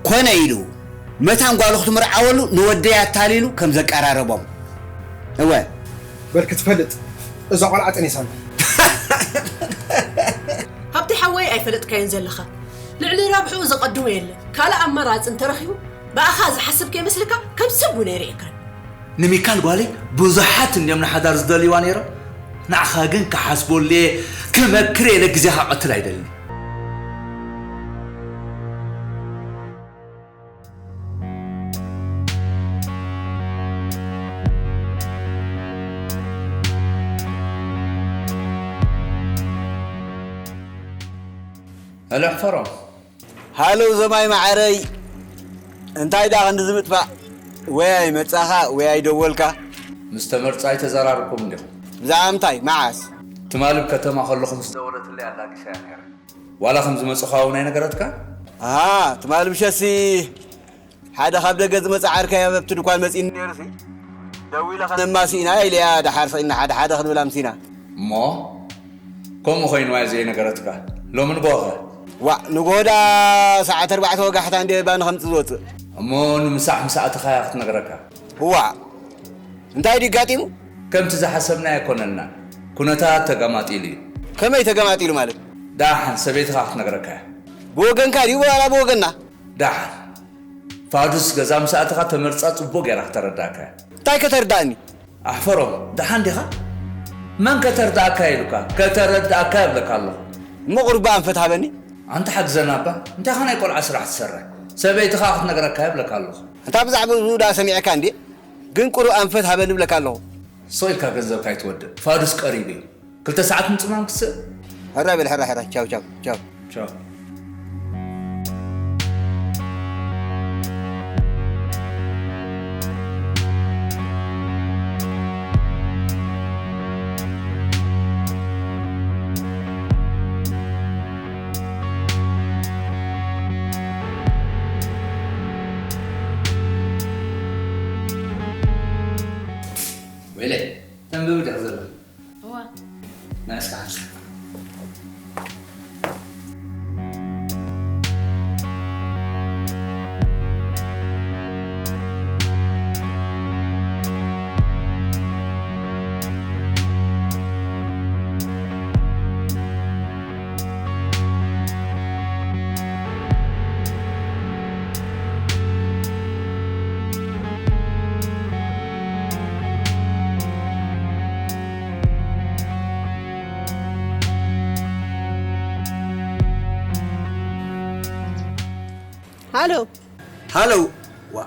ኮነ ኢሉ መታን ጓሉ ክትምርዓወሉ ንወደይ ኣታሊሉ ከም ዘቀራረቦም። እወ። በል ክትፈልጥ እዛ ቆልዓ ጠኒሳና። ሃብቲ ሓወይ ኣይፈለጥካዮን ዘለኻ። ልዕሊ ረብሕኡ ዘቐድሞ የለን። ካልእ ኣማራጺ እንተረኺቡ ብኣኻ ዝሓስብ ከይመስልካ ከም ሰብ እውን ኣይርእየካን። ንሚካል ጓለይ ብዙሓት እንድዮም ንሓዳር ዝደልይዋ ነይሮም። ንዓኻ ግን ክሓስበሉ እየ፣ ክመክር እየ ኢለ ግዜኻ ክቐትል ኣይደልን። ሄሎ ኣሕፈሮም። ሃሎ ዘማይ ማዓረይ፣ እንታይ ደኣ ክንዲ ዝምጥፋእ? ወይ ኣይመጻኻ ወይ ኣይደወልካ። ምስ ተመርጻይ ተዘራርኩም እንዲኹም? ብዛዕባ ምንታይ? መዓስ? ትማሊ ኣብ ከተማ ከለኹ ምስ ደወለትለይ ኣላጊሰያ ነይረ። ዋላ ከም ዝመጽኻ እውን ኣይነገረትካ? ኣሃ፣ ትማሊ ምሸትሲ ሓደ ካብ ደገ ዝመጽእ ዓርከይ ኣብ ኣብቲ ድኳን መጺእኒ ነይሩሲ፣ ደዊለ ከነማሲእና ኢለያ፣ ደሓር ስኢና ሓደ ሓደ ክንብል ኣምሲና። እሞ ከምኡ ኮይንዋ እየ ዘይነገረትካ። ሎሚ ንግሆኸ? ዋእ፣ ንግሆ ደኣ ሰዓት ኣርባዕተ ወጋሕታ እንድየ ባኒ ከምጽእ ዝወጽእ። እሞ ንምሳሕ ምስ ኣተኻያ ክትነግረካ? እዋእ፣ እንታይ ድዩ ኣጋጢሙ? ከምቲ ዝሓሰብናዮ ኣይኮነልናን። ኩነታት ተገማጢሉ እዩ። ከመይ ተገማጢሉ ማለት? ደሓን ሰበይትኻ ክትነግረካ እያ። ብወገንካ ድዩ ዋላ ብወገና? ደሓን ፋዱስ ገዛ ምስ ኣተኻ ተመርጻ ጽቡቕ ጌራ ከተረድኣካ እያ። እንታይ ከተርድኣኒ? ኣሕፈሮም፣ ደሓን ዲኻ? መን ከተርድኣካ ኢሉካ? ከተረድኣካ እብለካ ኣለኹ። እሞ ቁሩብ ኣንፈት ሃበኒ። ኣንታ ሓግዘና እባ፣ እንታይ ኢኻ ናይ ቆልዓ ስራሕ ትሰርሕ? ሰበይትኻ ክትነግረካ እያ እብለካ ኣለኹ። ኣንታ ብዛዕብኡ ደኣ ሰሚዐካ እንድየ፣ ግን ቁሩብ ኣንፈት ሃበኒ እብለካ ኣለኹ። ስቕ ኢልካ ገንዘብካ ኣይትወድእ፣ ፋዱስ ቀሪቡ እዩ። ክልተ ሰዓት ምጽማም ክስእ። ሕራይ በል ሕራይ ሕራይ ቻው ቻው ቻው። ቻው። ወይለ ተንብብ ዲኻ ዘለኻ? እዋ። ናይ እስካ ሓንሳ። ሃሎ ሃሎ። ዋ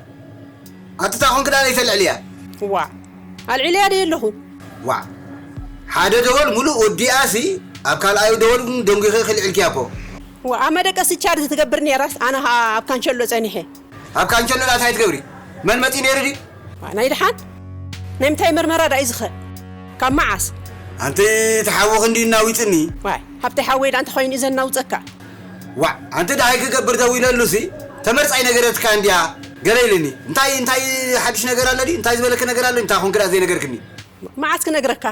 ኣቲ እንታይ ኮንኪ ደኣ ዘይተልዕልያ? ዋእ ኣልዒለያ ዶ የለኹ? ዋእ ሓደ ደወል ሙሉእ ወዲኣሲ ኣብ ካልኣዩ ደወል ግን ደንጒኺ ከልዕልክያ እኮ። ዋእ ኣብ መደቀሲ ቻርጅ ትገብር ነይራስ ኣነ ኸኣ ኣብ ካንሸሎ ጸኒሐ። ኣብ ካንሸሎ ደኣ እንታይ ትገብሪ? መን መጺኡ ነይሩ ድዩ? ዋእ ናይ ደሓን ናይ ምንታይ መርመራ ደኣ እዩ ዝኸ? ካብ መዓስ? ኣንቲ እቲ ሓዊ ክንድዩ እናዊጽኒ። ዋይ ሃብተይ ሓወይ ደኣ እንታይ ኮይኑ እዩ ዘናውጸካ? ዋዕ ኣንቲ ደሃይ ክገብር ደዊለሉሲ ተመርጻይ ነገረትካ እንድያ ገለ ኢልኒ። እንታይ እንታይ ሓድሽ ነገር ኣሎ ድዩ? እንታይ ዝበለኪ ነገር ኣሎ? እንታይ ኮንኪ ደኣ ዘይነገርክኒ? መዓስ ክነግረካ?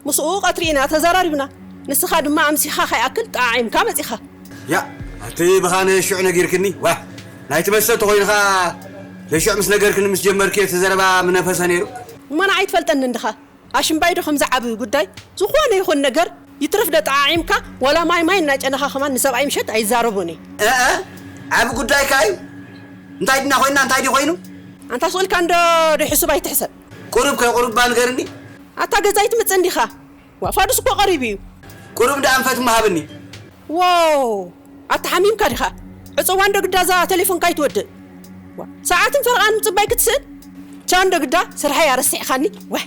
ምስኡ ቀትሪ ኢና ተዘራሪብና። ንስኻ ድማ ኣምሲኻ ከይኣክል ጠዓዒምካ መጺኻ። ያእ ኣንቲ ብኻ ነሽዑ ነጊርክኒ። ዋዕ ናይቲ መስተ ተኾይኑ ኸኣ ነሽዑ ምስ ነገርክኒ ምስ ጀመርክዮ እቲ ዘረባ ምነፈሰ ነይሩ። እሞ ንዓይ ትፈልጠኒ እንድኻ። ኣሽምባይ ዶ ከምዚ ዓቢ ጉዳይ ዝኾነ ይኹን ነገር ይትረፍ ዶ ጠዓዒምካ ዋላ ማይ ማይ እናጨነኻ ከማን ንሰብኣይ ምሸት ኣይዛረቦን እየ። እእ ዓቢ ጉዳይካ እዩ። እንታይ ድና ኮይንና እንታይ ድዩ ኮይኑ? ኣንታ ስቕ ኢልካ እንዶ ደይ ሕሱብ ኣይትሕሰብ። ቁሩብ ከ ቁሩብ እባ ንገርኒ። ኣታ ገዛ ኣይትመጽእ እንዲኻ። ዋእ ፋዱስ እኮ ቀሪቡ እዩ። ቁሩብ ደኣ ኣንፈት እሞ ሃብኒ። ዋው ኣታ ሓሚምካ ዲኻ? ዕጸዋ እንዶ ግዳ እዛ ተሌፎንካ ኣይትወድእ። ዋ፣ ሰዓትን ፈረቓን ምጽባይ ክትስእን? ቻው እንዶ ግዳ ስርሐይ ኣረሲዕኻኒ። ዋይ።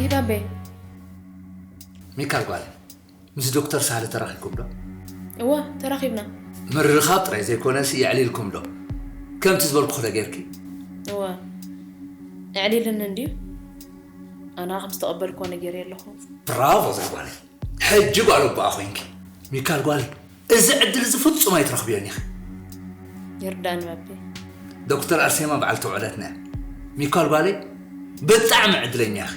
ይዳቤ ሚካል ጓል ምስ ዶክተር ሳህለ ተራኺብኩም ዶ? እወ ተራኺብና። ምርኻብ ጥራይ ዘይኮነሲ የዕሊልኩም ዶ? ከምቲ ዝበልኩኺ ዶ ጌርኪ? እወ ኣዕሊልኒ እንድዩ። ኣነ ከም ዝተቐበልክዎ ነጊረዮ ኣለኹ። ብራቮ እዛ ጓለይ። ሕጂ ጓል ኣቦኣ ኮይንኪ። ሚካል ጓለይ፣ እዚ ዕድል እዚ ፍጹም ኣይትረኽብዮን ኢኺ። ይርዳእኒ ባቢ። ዶክተር ኣርሴማ በዓልቲ ውዕለትና እያ። ሚካል ጓለይ፣ ብጣዕሚ ዕድለኛ ኢኺ።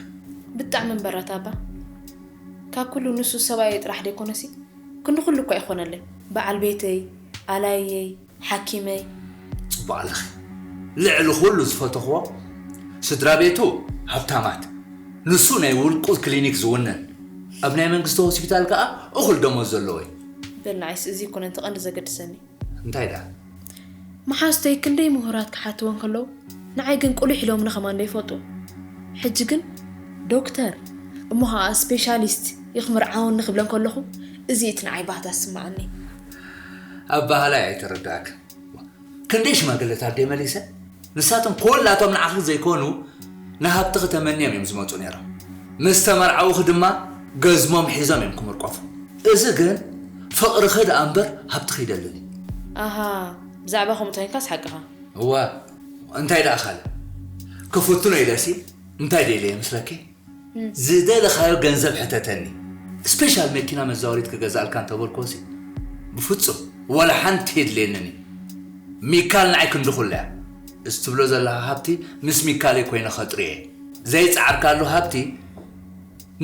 ብጣዕሚ እምበራት ኣባ፣ ካብ ኩሉ ንሱ ሰብኣየይ ጥራሕ ደይኮነሲ ክንዲ ኩሉ እኳ ይኾነለይ። በዓል ቤተይ፣ ኣላይየይ፣ ሓኪመይ። ጽቡቕ ኣለኺ። ልዕሊ ኩሉ ዝፈተኽዎ፣ ስድራ ቤቱ ሃብታማት፣ ንሱ ናይ ውልቁ ክሊኒክ ዝውንን፣ ኣብ ናይ መንግስቲ ሆስፒታል ከኣ እኹል ደሞዝ ዘለዎ እዩ። በል ንዓይስ እዚ ኣይኮነን እቲ ቀንዲ ዘገድሰኒ። እንታይ ደኣ? መሓዙተይ ክንደይ ምሁራት ክሓትወ እንከለዉ ንዓይ ግን ቁሊሕ ኢሎምኒ ከማን ዶ ይፈልጡ። ሕጂ ግን ዶክተር እሞ ኸዓ ስፔሻሊስት ኢኺ ምርዓወኒ ክብለን ከለኹ እዚ እቲ ንዓይ ባህታ ዝስምዓኒ። ኣባህላይ ኣይተረድኣክን። ክንደይ ሽማግለታት ድየ መሊሰ? ንሳቶም ኩላቶም ንዓኺ ዘይኮኑ ንሃብትኺ ተመንዮም እዮም ዝመፁ ነይሮም። ምስ ተመርዓውኺ ድማ ገዝሞም ሒዞም እዮም ክምርቆፉ። እዚ ግን ፍቕርኺ ደኣ እምበር ሃብትኺ ኣይደልን እዩ። ኣሃ ብዛዕባ ከምኡ ተኮይንካስ ሓቅኻ። እወ እንታይ ደኣ ካልእ ክፍትኖ ኢለሲ እንታይ ደልየ ይመስለኪ? ዝደለኻዮ ገንዘብ ሕተተኒ። ስፔሻል መኪና መዛወሪት ክገዝኣልካ እንተበልኩዎሲ ብፍጹም ወላ ሓንቲ የድልየንን እዩ። ሚካል ንዓይ ክንዲ ኩላ እያ። እዚ ትብሎ ዘለኻ ሃብቲ ምስ ሚካለይ ኮይነ ከጥርዮ እየ። ዘይጸዓርካሉ ሃብቲ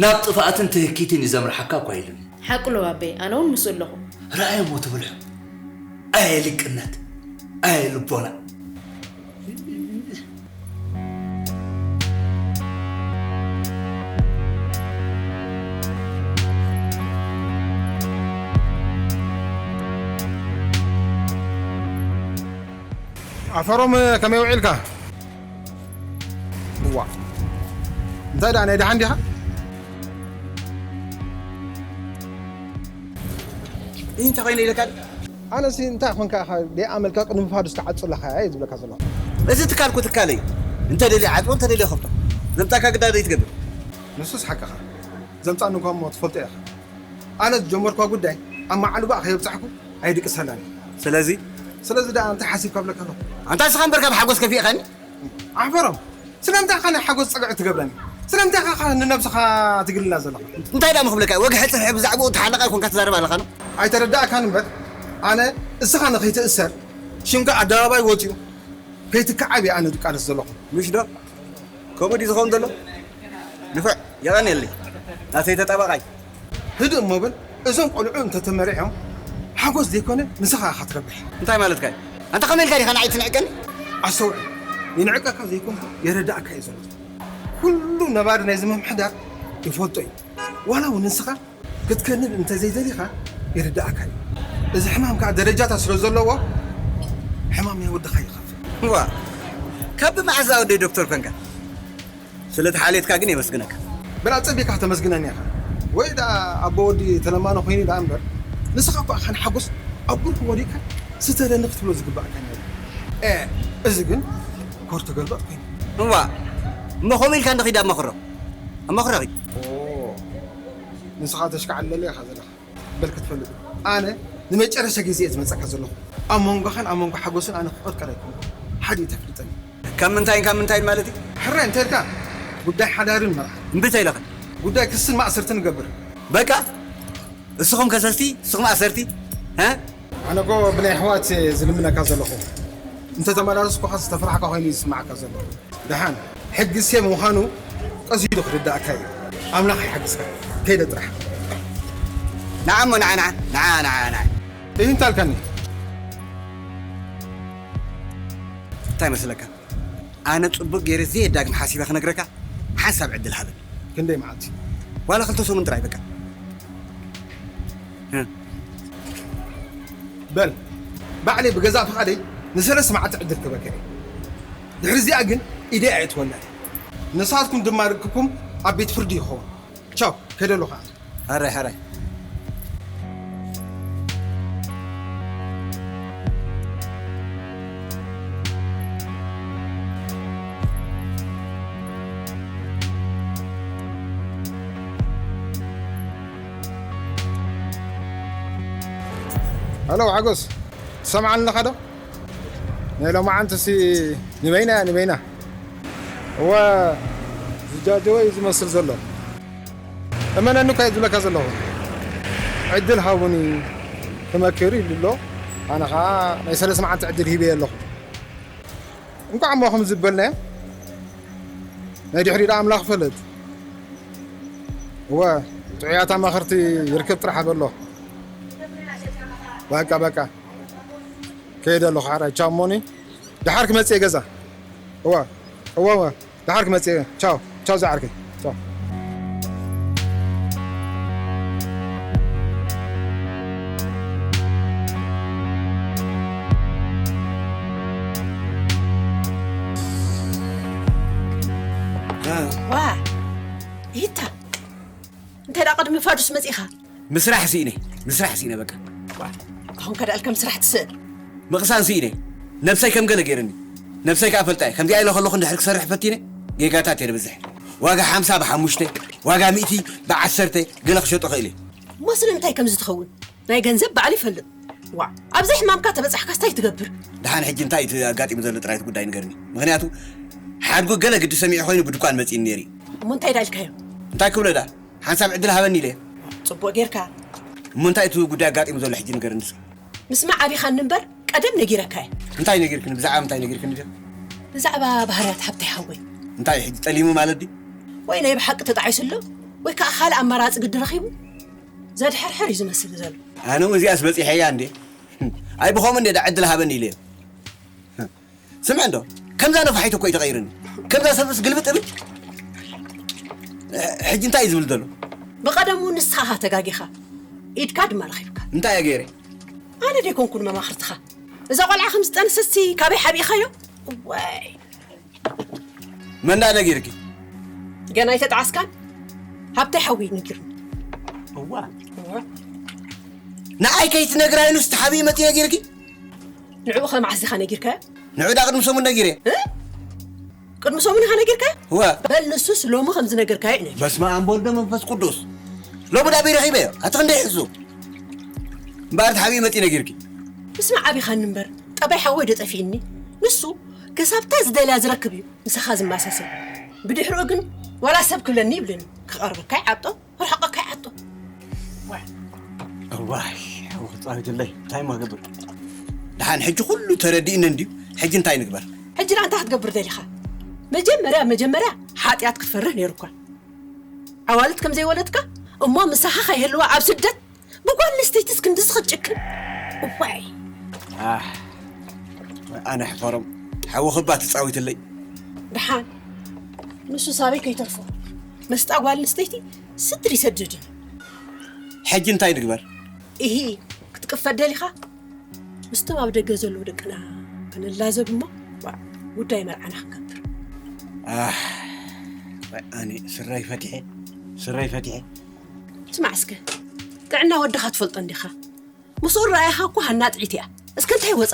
ናብ ጥፍኣትን ትህኪትን እዩ ዘምርሓካ እኳ ኢሉኒ። ሓቁ ኣሎ ኣበይ ኣነ እውን ምስኡ ኣለኹ። ረኣዮ እሞ ትብልሑ። ኣየ ሊቅነት ኣየ ልቦና። ኣፈሮም ከመይ ውዒልካ? እዋ እንታይ ደኣ ናይ ደሓን ዲኻ? እንታይ ኮይነ ኢለካ? ኣነሲ እንታይ ኮንካ ኢኻ ደይኣመልካ ቅድሚ ፋዱስ ትዓጹ ኣለኻ እየ ዝብለካ ዘለኹ። እዚ ትካል እኮ ትካለይ እዩ። እንተ ደልየ ዓጽዎ እንተ ደልየ ከፍቶ። ዘምጻካ ግዳ ዘይትገብር። ንሱስ ሓቅኻ። ዘምጻኒ እኳ እሞ ትፈልጦ ኢኻ። ኣነ ዝጀመርኳ ጉዳይ ኣብ መዓልባኣ ከየብጻሕኩ ኣይድቅሰላን እየ። ስለዚ ስለዚ ደኣ እንታይ ሓሲብካ ብለካ ኣለኹ። ኣንታ ንስኻ እምበር ካብ ሓጎስ ከፊእኻኒ። ኣሕፈሮም ስለምንታይ ኢኻ ናይ ሓጎስ ጸግዒ ትገብረኒ? ስለምንታይ ኢኻ ንነብስኻ ትግልላ ዘለኻ? እንታይ ደኣ ምኽብለካ ወግሐ ጽፍሒ ብዛዕባኡ ተሓለቓ ኣይኮንካ ትዛረብ ኣለኻ ኖ? ኣይተረዳእካን እምበር ኣነ እስኻ ንኸይትእሰር ሽምካ ኣደባባይ ወጺኡ ከይትከዓብ እየ ኣነ ዝቃለስ ዘለኹ። ምሽ ዶ? ከምኡ ድዩ ዝኸውን ዘሎ? ንፉዕ የቐንየለይ ናተይ ተጣባቓይ። ህድእ እሞ በል እዞም ቆልዑ እንተተመሪዖም ሓጎስ ዘይኮነ ንስኻ ኢኻ ትረብሕ። እንታይ ማለትካ እዩ? ኣንታ ከመይ ኢልካ ዲኻ ንዓይ ትንዕቀኒ? ኣስተውዕል ይንዕቀካ ዘይኮንኩ የረዳእካ እየ ዘለኹ። ኩሉ ነባሪ ናይዚ ምምሕዳር ይፈልጦ እዩ። ዋላ እውን ንስኻ ክትከንብ እንተዘይደሊኻ ይርድኣካ እዩ። እዚ ሕማም ከዓ ደረጃታት ስለ ዘለዎ ሕማም ናይ ወድኻ ይኸፍእ። ዋ ካብ ብመዓዝ ኣወደይ ዶክተር ኮንካ? ስለቲ ሓልየትካ ግን የመስግነካ። በል ኣጸቢካ ከተመስግነኒ ኢኻ። ወይ ደኣ ኣቦ ወዲ ተለማኖ ኮይኑ ደኣ እምበር ንስኻ እኮ ኢኻ ንሓጎስ ኣብ ብርኩ ወዲቕካ ስተለኒ ክትብሎ ዝግባእካ ነይሩ። ኤ እዚ ግን ኮር ተገልበጥ ኮይኑ። እዋ እሞ ከምኡ ኢልካ እንዶ ኺድ ኣማኽሮ ኣማኽሮ ኺድ። ንስኻ ተሽካዕለለይ ኢኻ ዘለኻ። በል ክትፈልጥ ኣነ ንመጨረሻ ግዜ እየ ዝመፀካ ዘለኹ። ኣብ መንጎኻን ኣብ መንጎ ሓጎስን ኣነ ክቐርቀር ኣይኮንኩ። ሓደ እዩ ተፍልጠኒ። ካብ ምንታይን ካብ ምንታይን ማለት እዩ? ሕራይ እንተ ኢልካ ጉዳይ ሓዳርን መርዓ። እምቢ ተይለኸ? ጉዳይ ክስን ማእሰርቲ ንገብር። በቃ እስኹም ከሰስቲ እስኹም ኣሰርቲ። ኣነ እኮ ብናይ ኣሕዋት ዝልምነካ ዘለኹ። እንተተመላለስኩኻ ዝተፈራሕካ ኮይኑ እዩ ዝስማዓካ ዘሎ። ደሓን ሕጊ ሴም ምዃኑ ቀሲዱ ክርዳእካ እዩ። ኣምላኽ ይሓግዝካ። ከይደ ጥራሕ። ንዓ እሞ ንዓ ንዓ ንዓ ንዓ ንዓ። እዩ እንታልካኒ። እንታይ መስለካ? ኣነ ጽቡቕ ገይረ ዘየዳግም ሓሲበ ክነግረካ ሓንሳብ ዕድል ሃበኒ። ክንደይ መዓልቲ? ዋላ ክልተ ሰሙን ጥራይ በቃ። በል ባዕለይ ብገዛእ ፍቓደይ ንሰለስተ መዓልቲ ዕድል ክበካ እየ። ድሕሪ እዚኣ ግን ኢደይ ኣየእትወላን። ንስኻትኩም ድማ ርክብኩም ኣብ ቤት ፍርዲ ይኸውን። ቻው፣ ከይደ ኣለኹ ኣነ። ሕራይ ሕራይ። ሃሎ ሓጎስ ትሰምዓኒ ኣለኻ ዶ? ናይ ሎማዓንትሲ ንበይና እያ ንበይና። እወ ዝጃጀወ እዩ ዝመስል ዘሎ። እመነኒ እኳ እየ ዝብለካ ዘለኹ። ዕድል ሃቡኒ ክመክር ኢሉ ኣሎ። ኣነ ኸዓ ናይ ሰለስተ መዓልቲ ዕድል ሂበዮ ኣለኹ። እንኳዕ እሞ ከምዚ ዝበልናዮ ናይ ድሕሪ ደኣ ኣምላኽ ይፈልጥ። እወ፣ ጥዑያት ኣማኸርቲ ይርከብ ጥራሕ በሎ። በቃ፣ በቃ። ከይደ ኣለኹ ሓራይ፣ ቻው ሞኒ። ደሓር ክመጽእ እየ ገዛ። እወ፣ እወ፣ እወ። ደሓር ክመጽእ እየ። ቻው፣ ቻው ዝዓርከይ። ቻው። ዋ፣ ይታ። እንታይ ደኣ ቅድሚ ፋዱስ መጺኻ? ምስራሕ ስኢነ፣ ምስራሕ ስኢነ በቃ። ዋ፣ ኣሁን ከ ደኣ ከም ስራሕ ትስእን? ምቕሳን ስኢነ። ነብሰይ ከም ገለ ገይርኒ። ነብሰይ ከኣ ፈልጣ እየ። ከምዚኣ ኢለ ከለኹ እንድሕር ክሰርሕ ፈቲነ፣ ጌጋታት እየ ዝበዝሕ። ዋጋ ሓምሳ ብሓሙሽተ፣ ዋጋ ሚእቲ ብዓሰርተ ገለ ክሸጦ ክእል እየ። እሞ ስለምንታይ ከምዚ ትኸውን? ናይ ገንዘብ በዓል ይፈልጥ። ዋ፣ ኣብዚ ሕማምካ ተበጻሕካስ እንታይ ትገብር? ደሓን ሕጂ እንታይ እቲ ኣጋጢሙ ዘሎ ጥራይ እቲ ጉዳይ ንገርኒ። ምኽንያቱ ሓድጉ ገለ ግዲ ሰሚዑ ኮይኑ ብድኳን መጺእኒ ነይሩ እዩ። እሞ እንታይ ደኣ ኢልካዮ? እንታይ ክብሎ ደኣ? ሓንሳብ ዕድል ሃበኒ ኢለ። ጽቡቕ ጌርካ። እሞ እንታይ እቲ ጉዳይ ኣጋጢሙ ዘሎ ሕጂ ንገርኒ እስኪ። ምስማዕ ኣቢኻኒ እምበር ቀደም ነጊረካ እየ። እንታይ ነጊርክኒ? ብዛዕባ ምንታይ ነጊርክኒ ድዩ? ብዛዕባ ባህርያት ሃብተይ ሓወይ። እንታይ ሕጂ ጠሊሙ ማለት ድዩ? ወይ ናይ ብሓቂ ተጣዒሱ ኣሎ፣ ወይ ከኣ ካልእ ኣማራጺ ግዲ ረኺቡ ዘድሕርሕር እዩ ዝመስል ዘሎ። ኣነ እውን እዚኣስ በጺሐያ እንዴ? ኣይ ብኸምኡ እንዴ ደኣ ዕድል ሃበኒ ኢለዮ። ስምዕ እንዶ፣ ከምዛ ነፋሒቶ እኮ እዩ ተቐይርኒ። ከምዛ ሰብስ ግልብጥ እብል። ሕጂ እንታይ እዩ ዝብል ዘሎ? ብቐደሙ ንስኻ ኢኻ ተጋጊኻ፣ ኢድካ ድማ ረኺብካ። እንታይ እየ ገይረ? ኣነ ዶ ኣይኮንኩን መማኽርትኻ? እዛ ቖልዓ ከም ዝጠንሰስሲ ካበይ ሓቢእኻዮ? እዋይ! መን ደኣ ነጊርኪ? ገና ኣይተጣዓስካን? ሃብተይ ሓወይ ነጊሩኒ። እዋ። እዋ። ንዓይ ከይትነግራይ ንሱ ተሓቢኡ መጺኡ ነጊርኪ? ንዕኡ ኸ መዓስ ኢኻ ነጊርካዮ? ንዑ ደኣ ቅድሚ ሰሙን ነጊረ። እ? ቅድሚ ሰሙን ኢኻ ነጊርካዮ? እወ። በል ንሱስ ሎሚ ከም ዝነገርካዮ እዩ ነጊሩ። በስመ ኣብ ወወልድ ወመንፈስ ቅዱስ። ሎሚ ደኣ ኣበይ ረኺበዮ? ኣቲ ክንደይ ሕሱም። እምበኣር ተሓቢኡ መጺኡ ነጊርኪ። ምስማዕ ኣቢኻኒ እምበር፣ ጠባይ ሓወይ ዶ ጠፊእኒ? ንሱ ክሳብታ ዝደልያ ዝረክብ እዩ ምሳኻ ዝመሳሰል። ብድሕሪኡ ግን ዋላ ሰብ ክብለኒ ይብለኒ። ክቐርበካ ይዓጦ፣ ክርሕቐካ ይዓጦ። ዋይ። እዋይ፣ ሓው ክጻወትለይ፣ እንታይ እሞ ክገብር? ደሓን ሕጂ ኩሉ ተረዲእኒ እንድዩ፣ ሕጂ እንታይ ንግበር? ሕጂ ደኣ እንታይ ክትገብር ደሊኻ? መጀመርያ፣ መጀመርያ ሓጢኣት ክትፈርህ ነይሩካ። ኣዋልድ ከም ዘይወለድካ፣ እሞ ምሳኻ ከይህልዋ ኣብ ስደት ብጓል ኣንስተይትስ ክንድዚ ክትጭክን? እዋይ! ኣሕ፣ ኣነ ሕፈሮም፣ ሓዊ ክባ ትጻወትለይ። ደሓን፣ ንሱ ሳበይ ከይተርፎ፣ መስጣ ጓል ኣንስተይቲ ስድሪ ይሰድድን። ሕጂ እንታይ ንግበር? እሂ፣ ክትቅፈድ ደሊኻ? ምስቶም ኣብ ደገ ዘለዉ ደቅና ክንላዘብ እሞ፣ ዋእ፣ ጉዳይ መርዓና ክንገብር። ኣሕ፣ ኣነ ስረይ ፈቲሐ፣ ስረይ ፈቲሐ። ስማዕ እስከ፣ ጥዕና ወድኻ ትፈልጦ እንዲኻ። ምስኡ ረኣይኻ እኮ ሃና ጥዒት እያ። እስከ እንታይ ወጻ?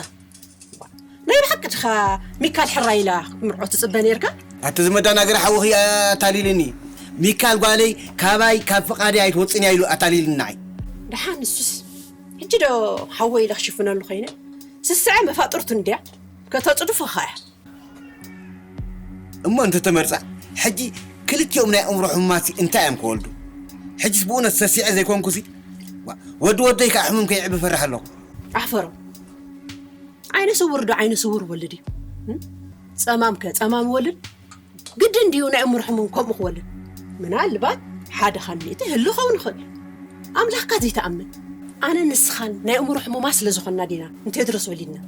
ናይ ብሓቂ ድኻ ሚካል ሕራይ ኢላ ክትምርዖ ትጽበ ነይርካ? ኣቲ ዝመዳናገሪ ሓውኺ ኣታሊልኒ። ሚካል ጓለይ ካባይ ካብ ፍቓደይ ኣይትወጽእን እያ ኢሉ ኣታሊልኒ ንዓይ። ደሓን ንሱስ ሕጂ ዶ ሓወይ ኢለ ክሽፍነሉ ኮይነ? ስስዐ መፋጥርቱ እንድያ ከተጽድፎ ኸኣ። እሞ እንተተመርጻ፣ ሕጂ ክልቲኦም ናይ ኣእምሮ ሕሙማትሲ እንታይ እዮም ክወልዱ? ሕጂስ ብእውነት ሰሲዐ ዘይኮንኩሲ፣ ዋ-፣ ወዲ ወደይ ከኣ ሕሙም ከይዕቢ እፈርሕ ኣለኹ። ኣሕፈሮም። ዓይነ ስውር ዶ ዓይነ ስውር ወልድ እዩ? እም? ጸማም ከ ጸማም ወልድ? ግድን ድዩ ናይ ኣእምሮ ሕሙም ከምኡ ክወልድ? ምናልባት ሓደ ካብ ሚእቲ ህሉ ክኸውን ይኽእል። ኣምላኽካ ዘይትኣምን? ኣነን ንስኻን ናይ ኣእምሮ ሕሙማት ስለ ዝኾንና ዲና ንቴድሮስ ወሊድና?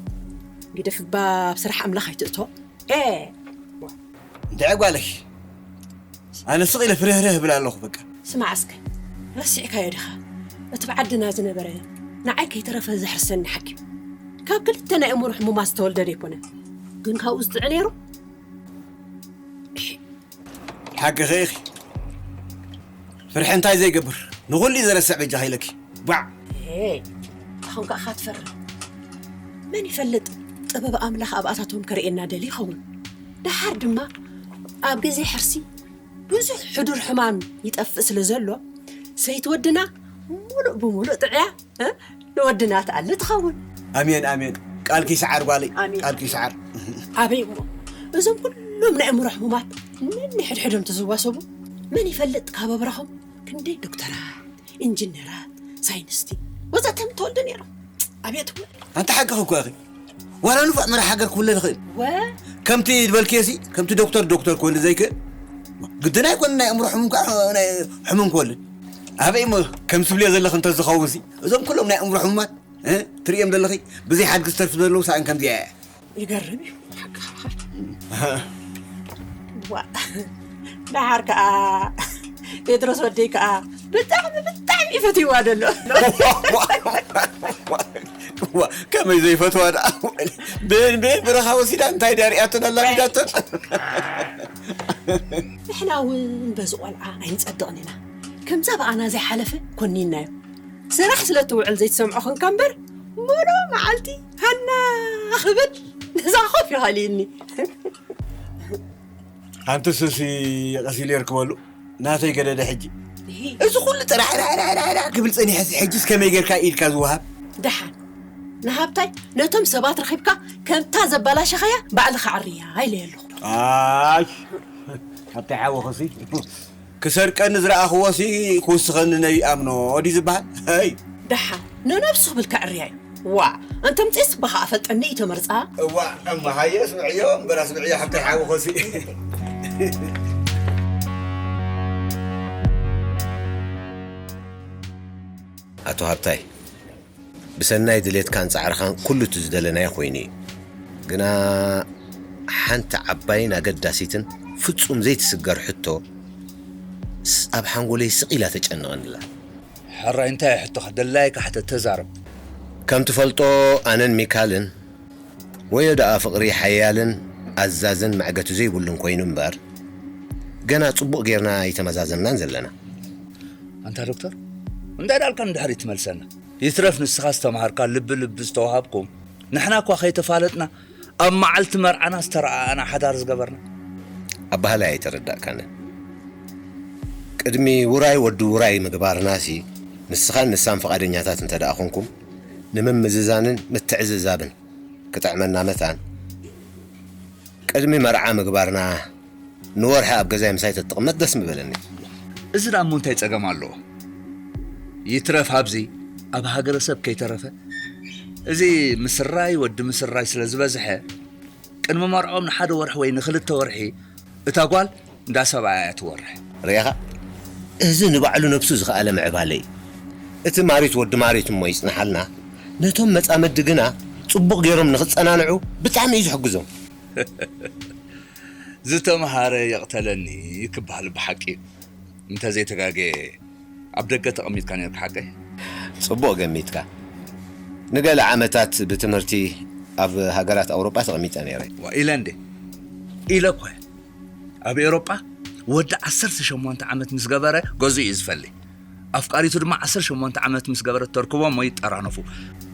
ግደፍ እባ ኣብ ስራሕ ኣምላኽ ኣይትእቶ። ኤ! እንድዒ ጓለይ፣ ኣነ ስቕ ኢለ ፍርህርህ እብል ኣለኹ በቃ። ስማዕ እስከ፣ ረሲዕካዮ ዲኻ? እቲ ብዓድና ዝነበረ ንዓይ ከይተረፈ ዘሕርሰኒ ሓኪም፣ ካብ ክልተ ናይ ኣእምሮ ሕሙማት ዝተወልደ ዶ ኣይኮነን? ግን ካብኡ ዝጥዒ ነይሩ? ሓቅኺ ኢኺ። ፍርሒ እንታይ ዘይገብር፣ ንኹሉ እዩ ዘረስዕ በጃኺ ኢለኪ። ባዕ! ኤ፣ ኣሁን ከኣ ትፈርህ። መን ይፈልጥ፣ ጥበብ ኣምላኽ ኣብኣታቶም ከርእየና ደልዩ ይኸውን። ደሓር ድማ ኣብ ግዜ ሕርሲ ብዙሕ ሕዱር ሕማም ይጠፍእ ስለ ዘሎ፣ ሰይቲ ወድና ሙሉእ ብሙሉእ ጥዕያ፣ እ፣ ንወድና ትኣሊ ትኸውን። ኣሜን፣ ኣሜን። ቃልኪ ይስዓር ጓለይ፣ ኣሜን። ቃልኪ ይስዓር። ኣበይ እሞ፣ እዞም ኩሎም ናይ ኣእምሮ ሕሙማት ነንሕድሕዶም ተዝዋሰቡ፣ መን ይፈልጥ ካብ ኣብራኾም ክንደይ ዶክተራት፣ ኢንጂነራት፣ ሳይንስቲ ወዘተ ምተወልዱ ነይሮም። ኣቤት እወ። ኣንቲ ሓቅኺ እኮ ኢኺ። ዋላ ንፉዕ መራሒ ሃገር ክውለድ ይኽእል። ወ? ከምቲ ዝበልክዮሲ፣ ከምቲ ዶክተር ዶክተር ክወልድ ዘይክእል፣ ግድን ኣይኮነ ናይ እምሮ ሕሙም ከዓ ናይ ሕሙም ክወልድ። ኣበይ እሞ ከም ትብልዮ ዘለኺ እንተዝኸውን ሲ እዞም ኩሎም ናይ እምሮ ሕሙማት እ? ትርእዮም ዘለኺ ብዘይ ሓድጊ ዝተርፍ ዘለዉ ሳእን ከምዚኣ እያ። ይገርም እዩ። ሓቂ ሓቂ። ዋ፣ ደሓር ከኣ ቴድሮስ ወደይ ከኣ ብጣዕሚ ብጣዕሚ እዩ ፈትይዋ ዘሎ። ዋ፣ ከመይ ዘይፈትዋ ደኣ? ቤን ቤን ብረኻ ወሲዳ እንታይ ድያ ሪኣቶ ኣላሚዳቶ? ንሕና እውን በዚ ቆልዓ ኣይንጸድቕን ኢና። ከምዛ ብኣና ዘይሓለፈ ኮኒናዮ። ስራሕ ስለ ትውዕል ዘይትሰምዖ ኾንካ እምበር፣ ሙሉእ መዓልቲ ሃና ክብል ነዛ ኮፍ ይኸልእኒ። ሓንቲ ሱሲ ቀሲሉ የርክበሉ ናተይ ገደደ ሕጂ። እዚ ኩሉ ጥራሕራሕራሕራሕ ክብል ጸኒሐ ሕጂስ ከመይ ጌርካ ኢድካ ዝወሃብ? ደሓን ንሃብታይ ነቶም ሰባት ረኺብካ ከምታ ዘባላሸኻያ ባዕልኻ ዓርያ ኢለየ ኣለኹ። ኣይ ሓብታይ ሓወኸሲ ክሰርቀኒ ዝረኣኽዎ ሲ ክውስኸኒ ነይኣምኖ ድዩ ዝበሃል? ኣይ ደሓን ንነብሱ ክብል ከዕርያ እዩ። ዋ፣ እንተ ምጽእስ ባኻ ኣፈልጠኒ እዩ ተመርጻ። እዋ እማ ሃየ ስምዕዮ እምበር ኣስምዕዮ ሓብታይ ሓወኸሲ። ኣቶ ሃብታይ፣ ብሰናይ ድሌትካን ጻዕርኻን ኩሉ እቲ ዝደለናዮ ኮይኑ እዩ። ግና ሓንቲ ዓባይን ኣገዳሲትን ፍጹም ዘይትስገር ሕቶ ስ-፣ ኣብ ሓንጎለይ ስቕ ኢላ ተጨንቐንላ። ሕራይ እንታይ ሕቶኻ? ደላይካ ሕተት ተዛረብ። ከም ትፈልጦ ኣነን ሚካልን ወዮ ደኣ ፍቕሪ ሓያልን ኣዛዝን መዕገቲ ዘይብሉን ኮይኑ እምበር፣ ገና ጽቡቕ ጌርና ኣይተመዛዘናን ዘለና። ኣንታ ዶክተር፣ እንታይ ዳልካ ንድሕሪት ትመልሰና? ይትረፍ ንስኻ ዝተምሃርካ ልቢ ልቢ ዝተዋሃብኩም፣ ንሕና እኳ ከይተፋለጥና ኣብ መዓልቲ መርዓና ዝተረኣኣና ሓዳር ዝገበርና። ኣባህላይ ኣይተረዳእካንን። ቅድሚ ውራይ ወዲ ውራይ ምግባርናሲ ንስኻን ንሳን ፍቓደኛታት እንተ ደኣ ኾንኩም፣ ንምምዝዛንን ምትዕዝዛብን ክጥዕመና መታን፣ ቅድሚ መርዓ ምግባርና ንወርሒ ኣብ ገዛይ ምሳይ ተትቕመጥ ደስ ምበለኒ። እዚ ደኣ እሞ እንታይ ጸገም ኣለዎ? ይትረፍ ኣብዚ ኣብ ሃገረሰብ ከይተረፈ፣ እዚ ምስራይ ወዲ ምስራይ ስለ ዝበዝሐ፣ ቅድሚ መርዕኦም ንሓደ ወርሒ ወይ ንኽልተ ወርሒ እታ ጓል እንዳ ሰብኣያ እያ ትወርሕ። ርኢኻ? እዚ ንባዕሉ ነብሱ ዝኸኣለ ምዕባለ እዩ። እቲ ማሪት ወዲ ማሪት እሞ ይጽንሓልና፣ ነቶም መጻምዲ ግና ጽቡቕ ገይሮም ንኽጸናንዑ ብጣዕሚ እዩ ዝሕግዞም። ዝተምሃረ የቕተለኒ ክበሃል ብሓቂ እዩ። እንተዘይተጋግየ ኣብ ደገ ተቐሚጥካ ነርካ ሓቀይ? ጽቡቕ ገሚትካ። ንገለ ዓመታት ብትምህርቲ ኣብ ሃገራት ኣውሮጳ ተቐሚጠ ነይረ። ዋ፣ ኢለ እንዴ? ኢለ እኮ እየ። ኣብ ኤውሮጳ ወዲ ዓሰርተ ሸሞንተ ዓመት ምስ ገበረ ገዝኡ እዩ ዝፈሊ። ኣፍቃሪቱ ድማ ዓሰርተ ሸሞንተ ዓመት ምስ ገበረት ተርክቦም ወይ ይጠራነፉ።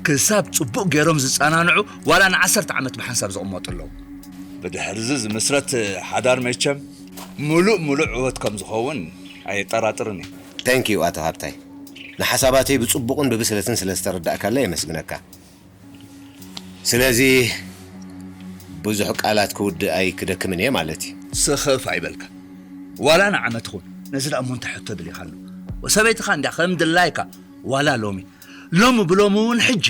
ክሳብ ጽቡቕ ገይሮም ዝጸናንዑ ዋላ ንዓሰርተ ዓመት ብሓንሳብ ዝቕመጡ ኣለዉ። ብድሕርዚ ዝምስረት ሓዳር መቸም ምሉእ ምሉእ ዕወት ከም ዝኸውን ኣየጠራጥርን እዩ። Thank you ኣቶ ሃብታይ። ንሓሳባተይ ብጽቡቕን ብብስለትን ስለ ዝተረዳእካለይ የመስግነካ። ስለዚ ብዙሕ ቃላት ክውድእ ኣይክደክምን እየ ማለት እዩ። ስኽፍ ኣይበልካ። ዋላ ንዓመት ኹን ነዚ ደኣ እሞ እንታይ ሕቶ ድሊኻ ኣሎ? ወሰበይትኻ እንድያ ከም ድላይካ ዋላ ሎሚ፣ ሎሚ ብሎሚ እውን ሕጂ።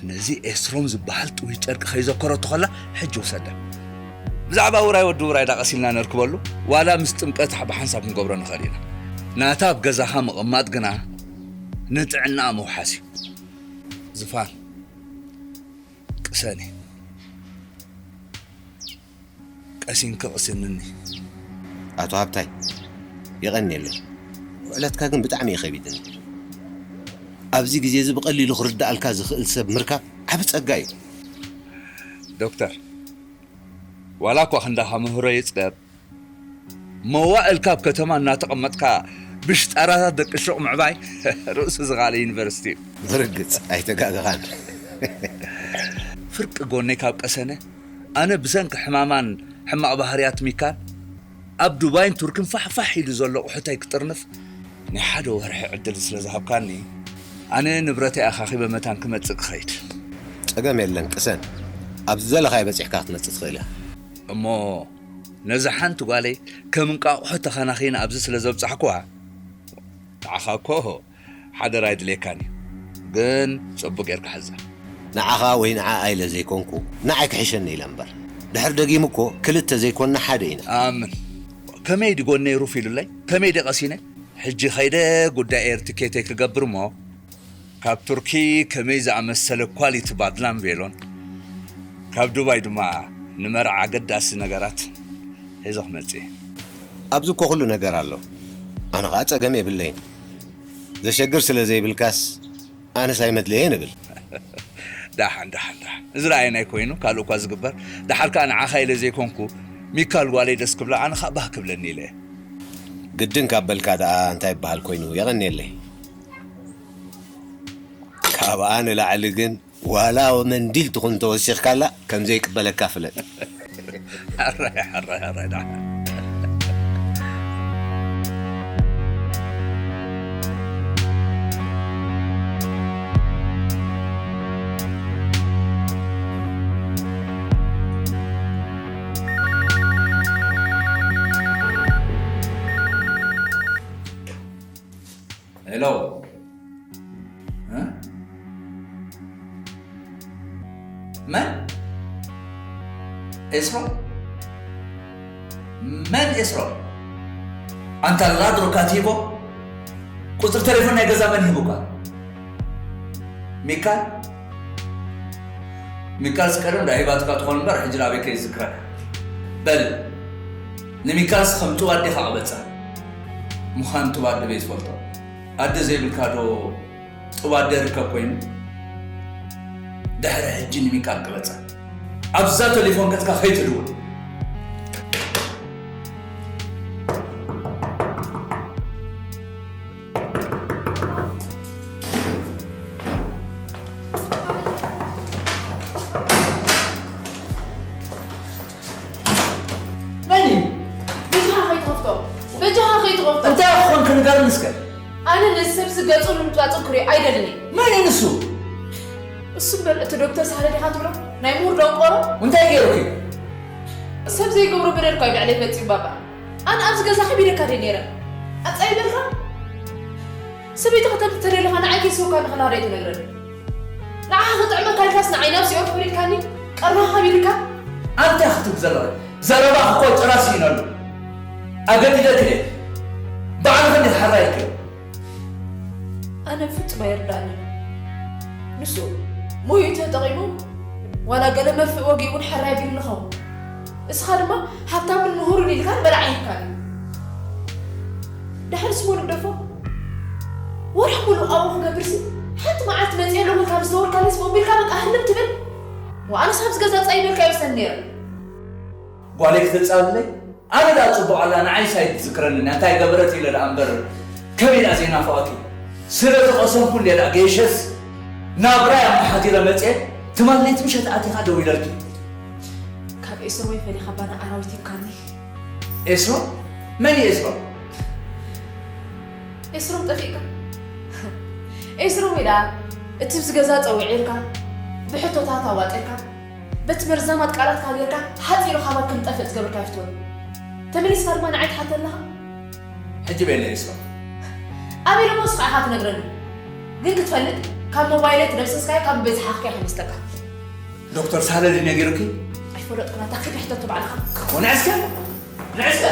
ነዚ ኤስሮም ዝበሃል ጥውይ ጨርቂ ከይዘከረቶ ከላ ሕጂ ውሰዳ። ብዛዕባ ውራይ ወዲ ውራይ ዳቐስ ኢልና ነርክበሉ፣ ዋላ ምስ ጥምቀት ብሓንሳብ ክንገብሮ ንኽእል ኢና። ናታ ኣብ ገዛኻ ምቕማጥ ግና ንጥዕናኣ ምውሓስ እዩ። ዝፋን፣ ቅሰኒ። ቀሲንኪ ቅስንኒ። ኣቶ ሃብታይ፣ የቐንየለይ። ውዕለትካ ግን ብጣዕሚ እዩ ከቢድኒ። ኣብዚ ግዜ እዚ ብቐሊሉ ክርድኣልካ ዝኽእል ሰብ ምርካብ ዓቢ ጸጋ እዩ። ዶክተር፣ ዋላ እኳ ክንዳኻ ምህሮ ይጽገብ፣ መዋእልካ ኣብ ከተማ እናተቐመጥካ ብሽጣራታት ደቂ ሹቕ ምዕባይ ርእሱ ዝኻለ ዩኒቨርሲቲ እዩ። ብርግጽ ኣይተጋገኻን። ፍርቂ ጎነይ ካብ ቀሰነ፣ ኣነ ብሰንኪ ሕማማን ሕማቕ ባህርያት ሚካን ኣብ ዱባይን ቱርክን ፋሕፋሕ ኢሉ ዘሎ ኣቑሑተይ ክጥርንፍ ናይ ሓደ ወርሒ ዕድል ስለ ዝሃብካኒ፣ ኣነ ንብረተይ ኣኻኺበ መታን ክመጽእ ክኸይድ። ጸገም የለን ቅሰን፣ ኣብ ዝደለኻዮ በጺሕካ ክትመጽእ ትኽእል ኢኻ። እሞ ነዛ ሓንቲ ጓለይ ከም እንቋቑሖ ተኸናኺነ ኣብዚ ስለ ዘብጻሕኩዋ፣ ንዓኻ እኮ ሓደራ ኣይድልየካን እዩ። ግን ጽቡቕ ጌርካ ሓዛ። ንዓኻ ወይ ንዓኣ ኢለ ዘይኮንኩ፣ ንዓይ ክሕሸኒ ኢለ እምበር። ድሕር ደጊሙ እኮ ክልተ ዘይኮንና ሓደ ኢና። ኣምን። ከመይ ድጎን ነይሩ ፊሉለይ? ከመይ ደቐሲነ? ሕጂ ኸይደ ጉዳይ ኤር ትኬተይ ክገብር እሞ፣ ካብ ቱርኪ ከመይ ዝኣመሰለ ኳሊቲ ባድላን ቬሎን፣ ካብ ዱባይ ድማ ንመርዓ ኣገዳሲ ነገራት ሒዞ ክመጽእ እየ። ኣብዚ እኮ ኩሉ ነገር ኣሎ። ኣነ ኸኣ ጸገም የብለይን። ዘሸግር ስለ ዘይብልካስ ኣነስ ኣይመድለየን እብል። ደሓን፣ ደሓን፣ ደሓን። እዚ ረኣየናይ ኮይኑ ካልእ እኳ ዝግበር፣ ደሓር ከኣ ንዓኻ ኢለ ዘይኮንኩ፣ ሚካል ጓለይ ደስ ክብላ፣ ኣነ ከኣ ባህ ክብለኒ ኢለ እየ። ግድን ካብ በልካ ደኣ እንታይ ይበሃል ኮይኑ፣ የቐንየለይ። ካብኣ ንላዕሊ ግን ዋላ መንዲል ትኹን ተወሲኽካላ ከም ዘይቅበለካ ፍለጥ። ሕራይ፣ ሕራይ፣ ሕራይ፣ ደሓን። ሄሎ። እ? መን? ኤስሮም? መን ኤስሮም? ኣንታ ላድሮ ካቲቦ? ቁጽሪ ቴሌፎን ናይ ገዛ መን ሂቡካ? ሚካል? ሚካልስ ቀደም ዳሂባትካ ትኾን እምበር፣ ሕጂ ናበይ ከይዝክረካ። በል፣ ንሚካልስ ከም ጡብ ኣዴኻ ቅበጻ። ምዃን ጡብ ኣደ በይ ዝፈልጦ? ኣደ ዘይብልካ ዶ ጡብ ኣደ ይርከብ ኮይኑ? ድሕሪ ሕጂ ንሚካል ቅበጻ። ኣብዛ ቴሌፎን ገጽካ ከይትድውል። መን እዩ? በጃኻ ከይትኸፍቶ። በጃኻ ከይትኸፍቶ። እንታይ ክኾንክ ንገርኒ እስከ። ኣነ ነዚ ሰብዚ ገጹ ንምጥባጽን ክሪኦ ኣይደልን እየ። መን እዩ ንሱ? እሱ እምበር እቲ ዶክተር ሳህለ ዲኻ ትብሎ? ናይ ምሁር ደንቆሮ? እንታይ ገይሩኪ? ሰብ ዘይገብሮ በደል እኳ እዩ ብዕለይ ፈጺሙ ባባ። ኣነ ኣብዚ ገዛ ከቢደካ ድየ ነይረ? ኣጻይ በልካ? ሰበይትኻ ተምቲ ተደሊኻ ንዓይ ከይስወካ ንኽላደ ኣይትነግረኒ። ንዓኻ ክጥዕመካ ኢልካስ ንዓይ ናብ ሲኦል ክብሪልካኒ? ቀርንኻ ከቢድካ? ኣንታይ ክትብል ዘለኺ? ዘረባኺ እኮ ጭራ ስኢነሉ። ኣገዲደኪ ድየ? ባዕልኺ እንዲኺ ሓራይ ኢልክዮ። ኣነ ፍጹም ኣይርዳእንን። ንሱ ሞዩ ተጠቒሙ ዋላ ገለ መርፍእ ወጊኡ እውን ሕራይ ኣቢሉ ንኸውን። እስኻ ድማ ሃብታምን ምሁርን ኢልካን በላዕ ሂብካን እዩ። ድሓር ስሞ ንግደፎ። ወርሒ ሙሉእ ኣብኡ ክገብርሲ፣ ሓንቲ መዓልቲ መጽየ ኣለኹ ኢልካ ምስ ደወልካለይስ ቦምቢልካ በቃ ህልም ትብል። ወኣነስ ኣብዚ ገዛ ጻይ ኢልካ ይወስደኒ ነይረ። ጓለይ ክተጻብለይ? ኣነ ደኣ ጽቡቕ ኣላ፣ ንዓይስ ኣይትዝክረንን እያ። እንታይ ገበረት ኢለ ደኣ እምበር፣ ከመይ ደኣ ዘይናፍቐኪ? ስለ ዝቐሰንኩ እንድየ ደኣ ገይሸስ ናብራይ ኣመሓዲረ መጽየ፣ ትማል ለይቲ ምሸት ኣቲኻ ደዊለልኪ። ካብ ኤስሮም ፈሊኻ ባና ኣራዊት ሂብካኒ። ኤስሮም? መን እዩ ኤስሮም? ኤስሮም ጠፊእካ? ኤስሮም ወይ ደኣ እቲ ኣብዚ ገዛ ጸዊዕልካ፣ ብሕቶታት ኣዋጢርካ፣ በቲ መርዛማት ቃላትካ ጌርካ ሓጺሩ ካባክ ክንጠፍእ ዝገበርካ ይፍትወኒ። ተመሊስካ ድማ ንዓይ ትሓተኒ ኣለኻ? ሕጂ በይነይ እስኻ። ኣበይ ደሞ ንስኻ ኢኻ ትነግረኒ? ግን ክትፈልጥ፣ ካብ ሞባይለይ ትደምሰስካዮ ካብ በዝሓኽካ ኢኻ መስለካ። ዶክተር ሳህለ ድዩ ነጊሩኪ? ኣይፈለጥኩን፣ ኣታ ክድ ሕተቶ ባዕልኻ። ኮነ እስከ ንዕስከ።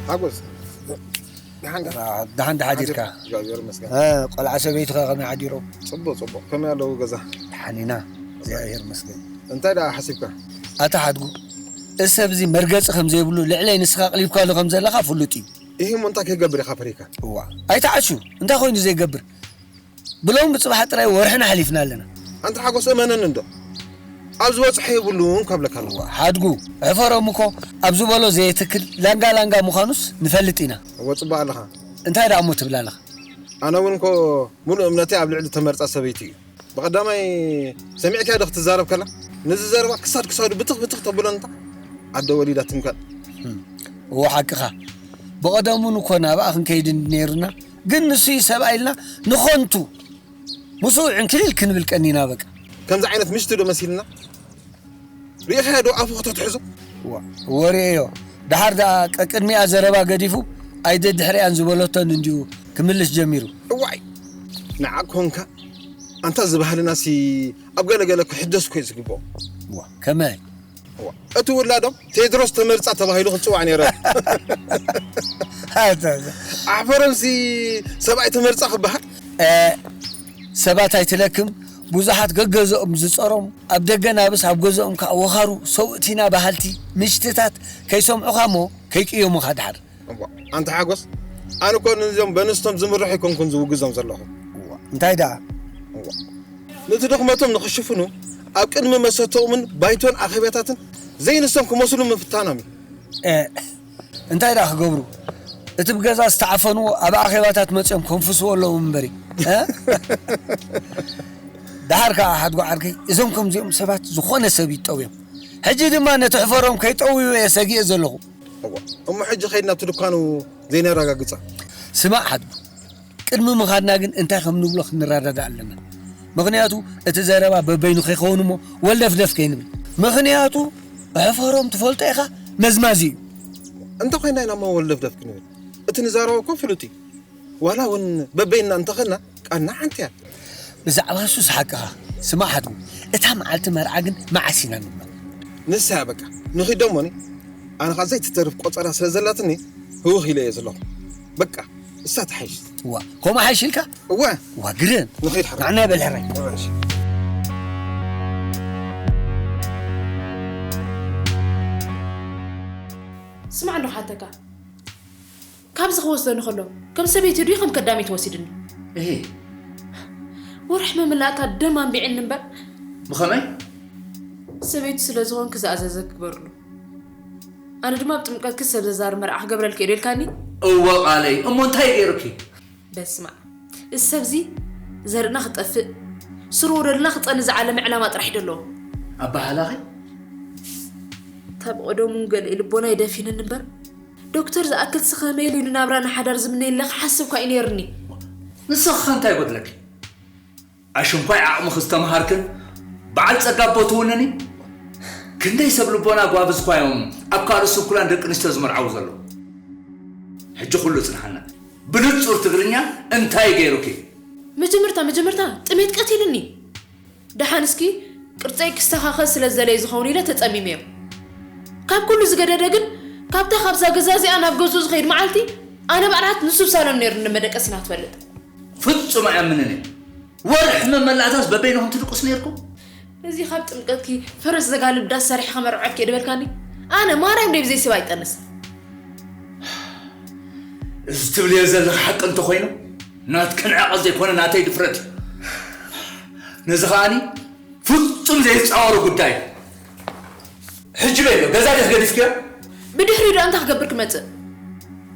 ሓጎስ፣ ደሓን ዲኻ? ደሓን ዲኻ ሓዲርካ? እግዚኣብሔር ይመስገን። እ፣ ቆልዓ ሰበይትኻ ከመይ ሓዲሮም? ጽቡቕ፣ ጽቡቕ። ከመይ ኣለዉ ገዛ? ደሓን ኢና፣ እግዚኣብሔር ይመስገን። እንታይ ደኣ ሓሲብካ? ኣታ ሓድጉ፣ እዚ ሰብ እዚ መርገጺ ከም ዘይብሉ ልዕለይ ንስኻ ኣቕሊብካሉ ከም ዘለኻ ፍሉጥ እዩ። ኢሂ፣ እሞ እንታይ ክገብር ኢኻ ፈሪህካ? እዋ፣ ኣይትዓሹ። እንታይ ኮይኑ ዘይገብር? ብሎም ብጽባሕ ጥራይ ወርሕና ሓሊፍና ኣለና። ኣንታ ሓጎስ እመነኒ እንዶ። ኣብ ዝበጽሖ የብሉን ካብ ለካ ኣለኹ። እዋ፣ ሓድጉ፣ ዕፈሮም እኮ ኣብ ዝበሎ ዘየትክል ላንጋ ላንጋ ምዃኑስ ንፈልጥ ኢና። እወ፣ ጽቡቕ ኣለኻ። እንታይ ደኣ እሞ ትብል ኣለኻ? ኣነ እውን እኮ ሙሉእ እምነተይ ኣብ ልዕሊ ተመርጻ ሰበይቲ እዩ። ብቐዳማይ ሰሚዕካያ ዶ ክትዛረብ ከላ? ነዚ ዘረባ ክሳድ ክሳዱ ብትኽ ብትኽ ተብሎ እንታ ኣደ ወሊዳ ትምከን። እም፣ እዎ ሓቅኻ። ብቐደሙን እኮ ናብኣ ክንከይድ እንዲ ነይሩና። ግን ንሱ እዩ ሰብኣይ ኢልና ንኾንቱ ምስኡ ዕንክሊል ክንብል ቀኒና በቃ። ከምዚ ዓይነት ምሽቲ ዶ መሲልና? ርኢኻዮ ዶ ኣፉ ከተትሕዞ? ዋ፣ ወሬዮ። ደሓር ደኣ ቀቅድሚኣ ዘረባ ገዲፉ ኣይደድሕሪኣን ዝበለቶን እንዲዩ ክምልስ ጀሚሩ። እዋይ፣ ንዓ ኮንካ። ኣንታ እዚ ባህልናሲ ኣብ ገለ ገለ ክሕደስ እኮ እዩ ዝግብኦ። ዋ፣ ከመይ? እዋ፣ እቲ ውላዶም ቴድሮስ ተመርጻ ተባሂሉ ክጽዋዕ ነይረ። ኣታ፣ ኣታ። ኣሕፈሮምሲ ሰብኣይ ተመርጻ ክበሃል። እ፣ ሰባት ኣይትለክም፣ ብዙሓት ገገዝኦም ዝጸሮም፣ ኣብ ደገ ናብስ ኣብ ገዝኦም ከዓ ወኻሩ፣ ሰውእቲና በሃልቲ፣ ምሽትታት ከይሰምዑኻ እሞ ከይቅየሙኻ ድሓር። እዋ፣ ኣንታ ሓጎስ፣ ኣነ እኮ ነዞም በንስቶም ዝምርሑ ኣይኮንኩን ዝውግዞም ዘለኹ። እዋ፣ እንታይ ደኣ? እዋ፣ ነቲ ድኽመቶም ንኽሽፍኑ ኣብ ቅድሚ መሰተኦምን ባይቶን ኣኼባታትን ዘይንሶም ክመስሉ ምፍታኖም እዩ። እ፣ እንታይ ደኣ ክገብሩ? እቲ ብገዛ ዝተዓፈንዎ ኣብ ኣኼባታት መጺኦም ከንፍስዎ ኣለዎም እምበሪ። እ? ደሓር ከኣ ሓድጎ ዓርከይ፣ እዞም ከምዚኦም ሰባት ዝኾነ ሰብ ይጠውዮም። ሕጂ ድማ ነቲ ሕፈሮም ከይጠውዩ እየ ሰጊኤ ዘለኹ። እዋ፣ እሞ ሕጂ ከይድና ኣብቲ ድኳኑ ዘይነረጋግጻ? ስማዕ ሓድጉ፣ ቅድሚ ምኻድና ግን እንታይ ከም ንብሎ ክንረዳዳእ ኣለና። ምኽንያቱ እቲ ዘረባ በበይኑ ከይኸውን እሞ ወልደፍደፍ ከይንብል። ምኽንያቱ ሕፈሮም ትፈልጦ ኢኻ፣ መዝማዚ እዩ። እንተ ኮይና ኢና እሞ ወልደፍደፍ ክንብል? እቲ ንዛረቦ እኮ ፍሉጥ እዩ። ዋላ እውን በበይንና እንተኸድና ቃልና ሓንቲ እያ። ብዛዕባ እሱስ ሓቅኻ። ስማዕ ሓድጉ፣ እታ መዓልቲ መርዓ ግን መዓስ ኢና ንብሎ? ንሳ እያ በቃ። ንኺድ ደሞኒ፣ ኣነ ኸኣ ዘይትተርፍ ቆጸራ ስለ ዘላትኒ ህውኽ ኢለ እየ ዘለኹ። በቃ፣ እሳ ትሓይሽ። እዋ፣ ከምኡ ሓይሽ ኢልካ? እወ። እዋ፣ ግርም። ንኺድ ሓራይ። ንዓና በል ሕራይ። እሺ። ስማዕ እንዶ ሓተካ። ካብዚ ክወስደኒ ከሎ፣ ከም ሰበይቲ ድዩ ከም ከዳሚት ወሲድኒ? እሂ። ወርሒ ምምላእካ ደም ኣንቢዕኒ እምበር። ብኸመይ? ሰበይቲ ስለ ዝኾንክ ዝኣዘዘ ክግበርሉ። ኣነ ድማ ኣብ ጥምቀትኪ ሰብ ዘዛርብ መርዓ ክገብረልኪ እየ ዶ ኢልካኒ? እወ ቃለይ። እሞ እንታይ ገይሩኪ? በስመ ኣብ። እዚ ሰብዚ ዘርእና ክጠፍእ፣ ስሩ ወለድና ክጸንእ ዝዓለመ ዕላማ ጥራሕ እዩ ዘለዎ። ኣበሃህላኺ? ካብ ቀደሙ ገለ ልቦናይ ደፊንኒ እምበር፣ ዶክተር ዝኣክል ስኸመ ኢሉ ንናብራ ንሓዳር ዝምነየለይ ክሓስብ እኳ እዩ ነይርኒ። ንስኺ ኸ እንታይ ይጎድለኪ? ኣሽንኳይ ዓቕምኺ ዝተምሃርክን በዓል ጸጋ ኣቦ ትውንኒ? ክንደይ ሰብ ልቦና ጓብዝ እኳ እዮም ኣብ ካልእ ስንኩላን ደቂ ኣንስትዮ ዝምርዓዉ ዘለዉ። ሕጂ ኩሉ ጽንሓና። ብንጹር ትግርኛ እንታይ ገይሩኪ? መጀመርታ፣ መጀመርታ ጥሜት ቀቲልኒ። ደሓን እስኪ ቅርጸይ ክስተኻኸል ስለ ዝደለየ ዝኸውን ኢለ ተጸሚመዮ። ካብ ኩሉ ዝገደደ ግን፣ ካብታ ካብዛ ገዛ እዚኣ ናብ ገዝኡ ዝኸይድ መዓልቲ፣ ኣነ ባዕላ ንሱ ኣብ ሳሎን ነይሩ ንመደቀሲና ትፈልጥ። ፍጹም ኣይኣምንን እየ። ወርሒ መመላእታስ በበይንኹም ትድቅሱ ነይርኩም? እዚ ካብ ጥምቀትኪ ፈረስ ዘጋልብ ዳስ ሰሪሐ ከመርዕወኪ እየ ድበልካኒ? ኣነ ማርያም ደይ ብዘይ ሰብ ኣይጠንስ። እዚ ትብልዮ ዘለኺ ሓቂ እንተኾይኑ፣ ናትክን ዕቐት ዘይኮነ ናተይ ድፍረት እዩ። ነዚ ከኣኒ ፍጹም ዘይጻወሮ ጉዳይ እዩ። ሕጂ በይ ኣሎ፣ ገዛ ዲኺ ገዲፍክዮ? ብድሕሪኡ ደኣ እንታይ ክገብር ክመጽእ?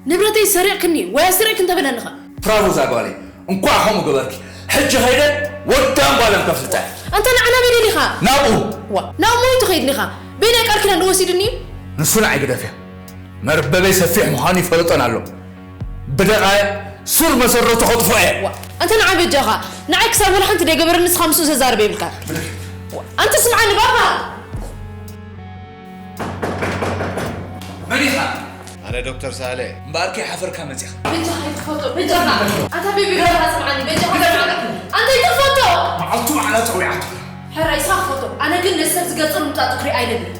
ንብረተይ ሰሪቕክኒ ወይ ኣስሪቕኪ እንተበለኒ ኸ? ብራቮ እዛ ጓለይ፣ እንኳዕ ከምኡ ገበርኪ። ሕጂ ኸይደ ወዳን ጓለን ከፍልጣ እየ። ኣንታ ንዓ ናበይ ደሊኻ? ናብኡ። ዋ፣ ናብ ሞይቱ ከይድኒኻ? በይናይ ቃል ኪዳን ዶ ወሲድኒ እዩ? ንሱ ንዓይ ግደፍዮ። መርበበይ ሰፊሕ ምዃኑ ይፈልጦን ኣሎ። ብደቓየ ሱር መሰረቱ ከጥፍኦ እየ። ዋ፣ ኣንታ ንዓ በጃኻ፣ ንዓይ ክሳብ ወላ ሓንቲ ደይገበረ ንስኻ ምስኡ ዘዛርብ የብልካ። ዋ፣ ኣንታ ስምዓኒ ባባ! መን ኢኻ? ኣነ ዶክተር ሳህለ። እምበኣርከ ሓፈርካ መጺኻ። በጃኻ ይትፈቶ፣ በጃኻ። ኣንታ ቤቢ በጃኻ ስምዓኒ፣ በጃኻ ስምዓኒ። ኣንታ ይትፈቶ! መዓልቱ ማዕላ ጸዊዓቶ። ሕራይ፣ ንስኻ ክፈቶ። ኣነ ግን ነዚ ሰብ ዝገጸሉ ምጣጡ ክርኢ ኣይደልን።